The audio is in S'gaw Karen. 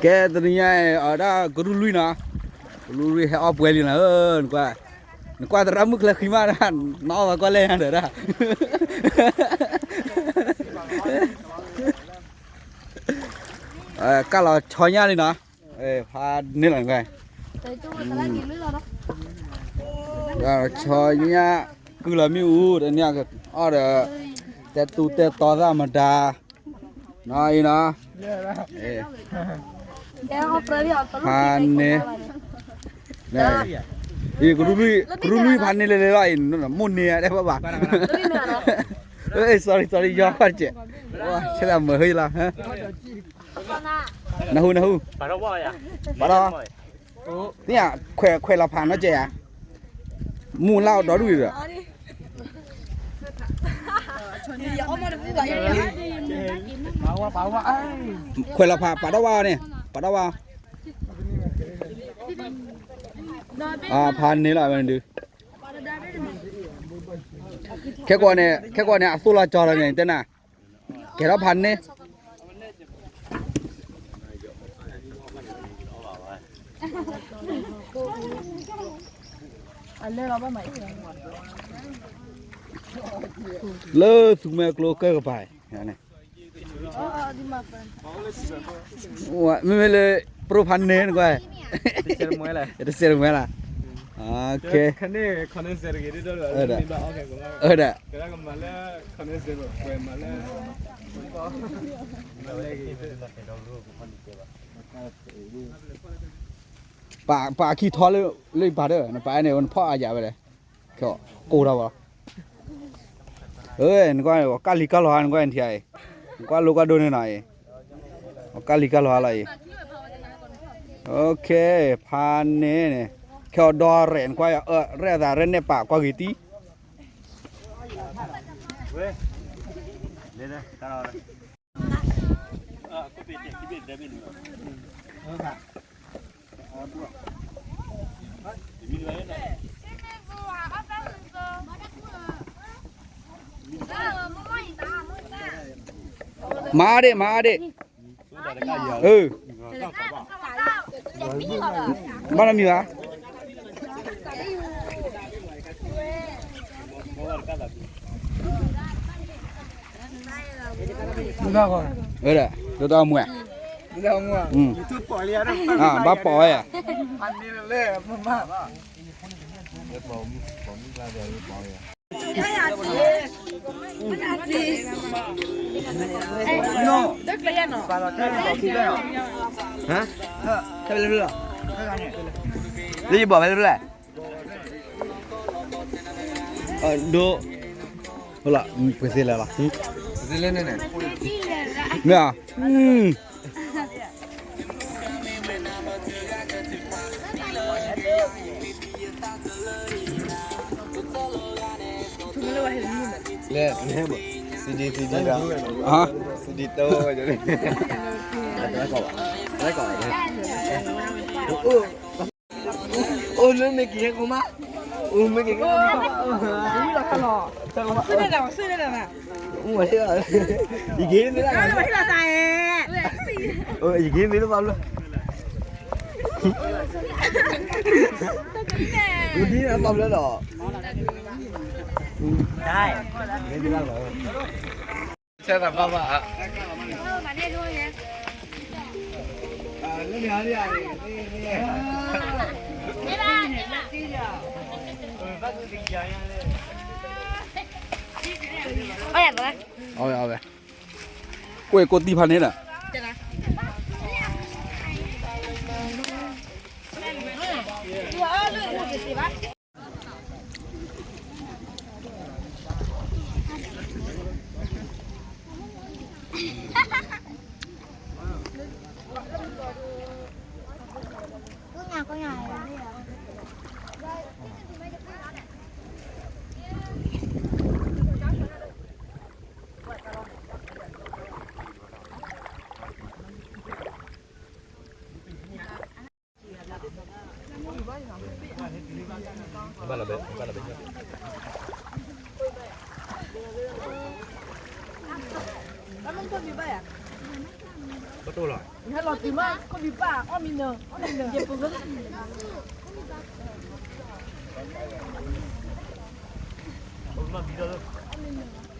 ကဲတနံၤညါအံၤ အဝဲဒၣ်ကရူၢ်လွံၢ်နီၤ, ကရူၢ်လွံၢ်ဟဲအီၣ်ပှဲၤလံနီၤ, နကွၢ်, နကွၢ်သရၣ်မုၣ်ချၢဃံမးဒၣ်, နအီၣ်ဘၣ်ကွၢ်လဲၣ်ညါဒီးဒၣ်, ကၢ်လီၤဆီညၣ်လံနီၤ, ဖးန့ၢ်လီၤနကွၢ်, ကၢ်လီၤဆီညၣ်, ကုၢ်လီၤမ့ၣ်အူ, တနံၤအီၣ်ဒီး, တဲတူတဲတီသၣ်မတၤ နီၤအံၤနီၤ, ဖးန့ၢ်, အံၤ ကရူၢ်လွံၢ်ဖးန့ၢ်လဲၤလဲၤလီၤအံၤ, မိၢ်န့ၢ်တဲဘၣ်ဘၣ်, sorry sorry ယီၤတကဲး, ဆဲးသးမုာ်ဟ့လီၤ, နဟူနဟူ, ပှၤဒီး, သ့ၣ်ညါ, ခွဲးလီၤဖးနီတကဲးဧါ, မူလၢအီၤဒီဒူၣ်အံၤဒီး ခွဲးလီၤဖး ပာ်ဒီဝါအီၤန့ၣ်, ပာ်ဒီဝါအီၤ, ဖးန့ၢ်လီၤဝဲန့ၣ်ဒုး, ခဲကိာ်န့ၣ် ခဲကိာ်န့ၣ် အသိၣ်လီၤကၠီလီၤန့ၣ် တဲနၤ, ကဲထီၣ်ဖးန့ၢ် လၢသူမွဲကျိကၢၢ်ကပၤန့ၣ်, မ့မ့ၢ်လၢ ပရိဖးန့ၢ်နကွၢ်, တစဲးတမှဲလၢ်, ပာ်ခံထီလၢ လၢပာ်ဒီး နပာ်န့ၣ် နဖီၣ်အါယၤဝဲလဲၣ်, ကိၢ်ထီၣ်ဘၣ်, နကွၢ် ကၢ်လံၤကၢ်လီၤဧါ နကွၢ်နထံဧါအံၤ, နကွၢ်လိၣ်ကွၢ်ဒိၣ်န့ၣ်နီၤအံၤ, ကၢ်လံၤကၢ်လီၤဧါလီၤအံၤ, ဖးန့ၢ်န့ၣ်, ခဲအီၤဒီရဲၣ်နကွၢ်, ရဲၣ်အသးရဲၣ်နဲၣ်ပာ်ကွၢ်ဂ့ၤတံၢ် မၤဒ့ၣ် မၤဒ့ၣ်, ဘၣ်နီတမံၤဘၣ်, ဒီးတၢ်မူ, ဘၣ်ပိာ်ဝဲဧါ, လၢယဘီၣ်ဖဲလဲၣ်, ဒိ, ဟိလီၤ, ပသ့လဲၣ်န့ၣ်, မ့ၢ်ဧါ, လဲၣ်, စံဒံစံဒံဒီး, စံဒံတိ, အိၣ်လၢမ့ၢ်က့ၤဟဲကမါ, အိၣ်မ့ၢ်က့ၤကမါ, ယက့ၤမ့ၢ်လၢ, ယက့ၤမ့ၢ်လၢဘၣ်ဘျီ, ယက့ၤမ့ၢ်လၢဘၣ်ဘျီဒီး, ဆဲးသးဘၣ်ဘၣ်, အဝဲ, အဝဲ, ကွဲၢ်ကိးတံၢ်ဖးန့ၣ်ဒီး ဘၣ်လီၤဘဲ, ဘၣ်လီၤဘဲ, ဟဲလီၤတုၤမး ခိၣ်ဒံးပၢ် အီၣ်မံနၢၤ အီၣ်မံနၢၤ ယပူၤ ဘၣ်တံၢ်ဘၣ်